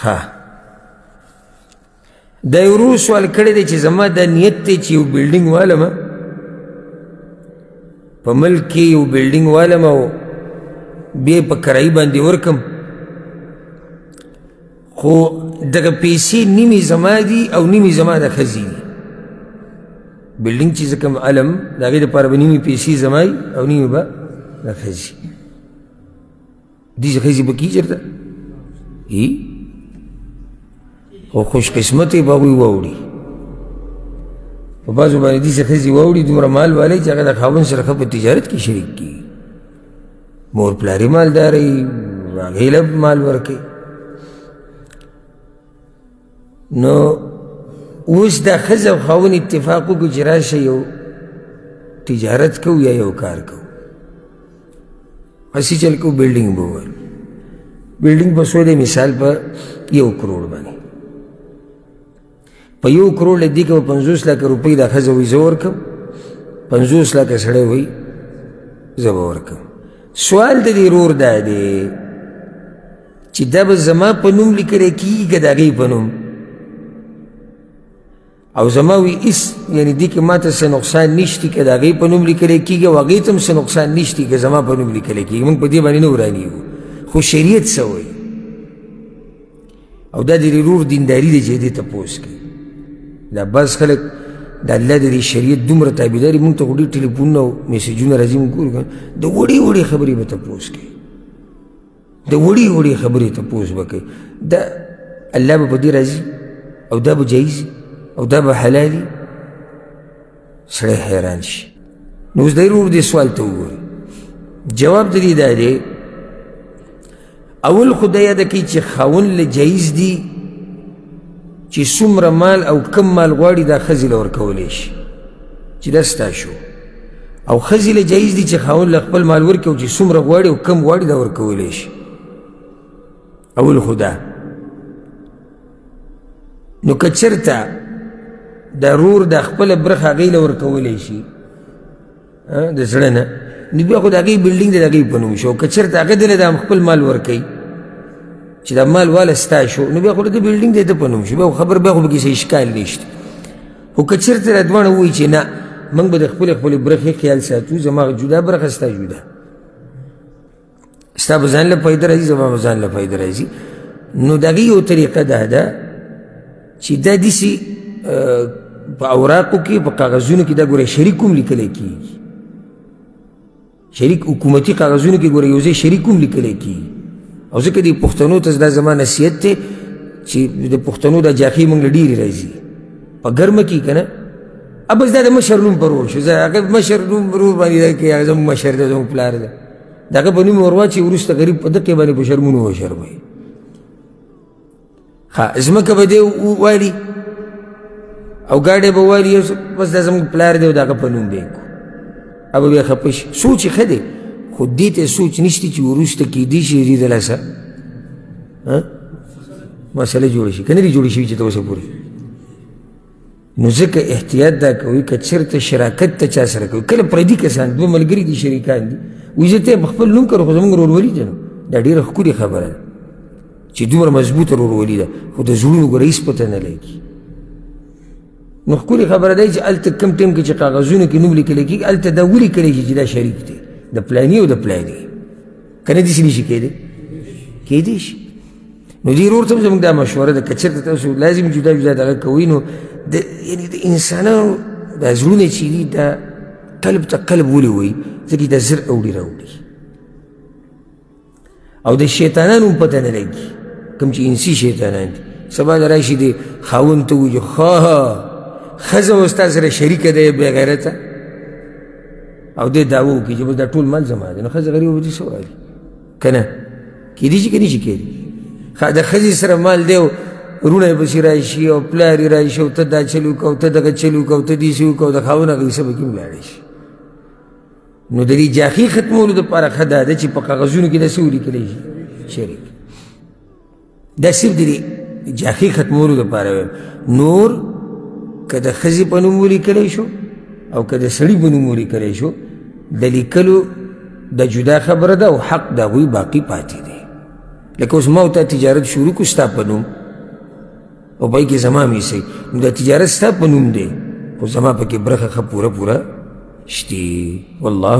ښه، دا یو ورور سوال کړی دی چې زما دا نیت دی چې یو بلډینګ والم په ملک کې، یو بلډینګ والم او بیا په کرایي باندې ورکم، خو دغه پیسې نیمې زما دي او نیمې زما د ښځې دي. بلډینګ چې زه کوم علم د هغې دپاره به نیمې پیسې زما وي او نیمې به د ښځې. دې ښځې به کېږي چېرته؟ خو خوش قسمتې به هغوی واوړي، په بعضو باندې داسې ښځې واوړي دومره مال والی چې هغه د خاوند سره ښه په تجارت کې شریک کېږي، مور پلار یې مالدار وي، هغې له مال ورکوي. نو اوس دا ښځه او خاوند اتفاق وکړو چې راشه یو تجارت کوو یا یو کار کوو، هسې چل کوو، بلډینګ به ووهلو. بلډینګ په څو دی؟ مثال په 1 کروڑ باندې، په 1 کروڑ له دې کې به 50 لکه روپۍ دا ښځه وایي زه ورکړم، 50 لکه سړی وایي زه به ورکړم. سوال د دې ورور دا دی چې دا به زما په نوم لیکلی کېږي که د هغې په نوم؟ او زما وی هېڅ یعنې دې کې ما ته څه نقصان نشتي که د هغې په نوم لیکلی کېږي او هغې ته هم څه نقصان نشتي که زما په نوم لیکلی کېږي، موږ په دې باندې نه ورانېږو. خو شریعت څه وایي؟ او دا د دې ورور دینداري دی چې دې تپوس کوي. دا بعض خلک د الله د دې شریعت دومره تابعداري، موږ ته خو ډېر ټلیفونونه او میسجونه راځي، موږ ګورو د وړې وړې خبرې به تپوس کوي، د وړې وړې خبرې تپوس به کوي. دا الله به په دې راضي او دا به جایز او دا به حلال وي؟ سړی حیران شي. نو اوس د ورور دې سوال ته وګورئ، جواب د دې دا دی، اول خو دا یاده کوي چې خاوند له جایز دي چې څومره مال او کم مال غواړي دا ښځې له ورکولی شي چې دا ستا شو، او ښځې له جایز دي چې خاوند له خپل مال ورکړي او چې څومره غواړي او کم غواړي دا ورکولی شي. اول خو دا. نو که چېرته د ورور د خپله برخه هغې له ورکولی شي د زړه نه، نو بیا خو د هغې بلډینګ د هغې په نوم شو. که چېرته هغه دله د خپل مال ورکوي چې دا مال واله ستا شو، نو بیا خو د بلډینګ د ده په نوم شو، بیا خو خبر بیا خو پکې څه اشکال نشته. خو که چېرته دا دواړه ووایي چې نه، موږ به د خپلې خپلې برخې خیال ساتو، زما جدا برخه ستا جدا، ستا به ځان له فایده راځي، زما به ځان له فایده راځي، نو د هغې یو طریقه دا ده چې دا داسې په اوراقو کې په کاغذونو کې دا ګوره شریک هم لیکلی کېږي، شریک حکومتي کاغذونو کې ګوره یو ځای شریک هم لیکلی کېږي. او ځکه د پښتنو ته دا زما نصیحت دی چې د پښتنو دا جاخې موږ له ډېرې راځي په ګرمه کې که نه، بس دا د مشر نوم پر ور شو، زه هغه مشر نوم پر ور باندې دا کوي، هغه زموږ مشر دی، زموږ پلار دی، د هغه په نوم ور واچوي، وروسته غریب په دقې باندې په شرمونو وشرموي. ښه، ځمکه به دی والي او ګاډی به والي، بس دا زموږ پلار دی او د هغه په نوم به یې کړو، هغه به بیا خفه شي. سوچ یې ښه دی، خو دې ته سوچ نشته چې وروسته کېدی شي دې د لاسه مسله جوړه شي، که نه دي جوړې شوي چې تر اوسه پورې. نو ځکه احتیاط دا کوي که چېرته شراکت ته چا سره کوي، کله پردي کسان دوه ملګري دي شریکان دي، وایي زه ته په خپل نوم کړو خو زموږ ورورولي ده، نو دا ډېره ښکلې خبره ده چې دومره مضبوطه ورورولي ده، خو د زړونو ګوره هېڅ پته نه لګي. نو ښکلې خبره ده چې هلته کوم ټایم کې چې کاغذونو کې نوم لیکل کېږي، هلته دا ولیکل شي چې دا شریک دی د پلاني او د پلاني، که نه داسې نشي کېدی؟ کېدی شي. نو دې ورور ته هم زموږ دا مشوره ده که چېرته تاسو لازم جدا جدا دغه کوئ، نو د یعنې د انسانانو دا زړونه چې دي دا قلب ته قلب ولې وایي؟ ځکه دا زر اوړي راوړي، او د شیطانانو هم پته نه لګي، کوم چې انسي شیطانان دي. سبا د راشي د خاوند ته ووایي ښه ښځه اوس تا سره شریکه ده بې غیرته، او دی دعوه وکړي چې بس دا ټول مال زما دی، نو ښځه غریبه به دې څه وایي که نه؟ کېدی شي که نه شي کېدی؟ د ښځې سره مال دی او وروڼه یې پسې راشي او پلار یې راشي او ته دا چل وکړه او ته دغه چل وکړه او ته داسې وکړه او د خاوند هغه حصه پکې هم لاړه شي. نو د دې جاخې ختمولو دپاره ښه دا ده چې په کاغذونو کې داسې ولیکلی شي شریک، دا صرف د دې جاخې ختمولو دپاره وایم. نور که د ښځې په نوم ولیکلی شو او که د سړي په نوم ولیکلی شو، د لیکلو د جدا خبره ده او حق د هغوی باقي پاتې دی. لکه اوس ما او تا تجارت شروع کړو ستا په نوم، او په هغې کې زما هم حصه، نو دا تجارت ستا په نوم دی، خو زما پکې برخه ښه پوره پوره شتي. والله.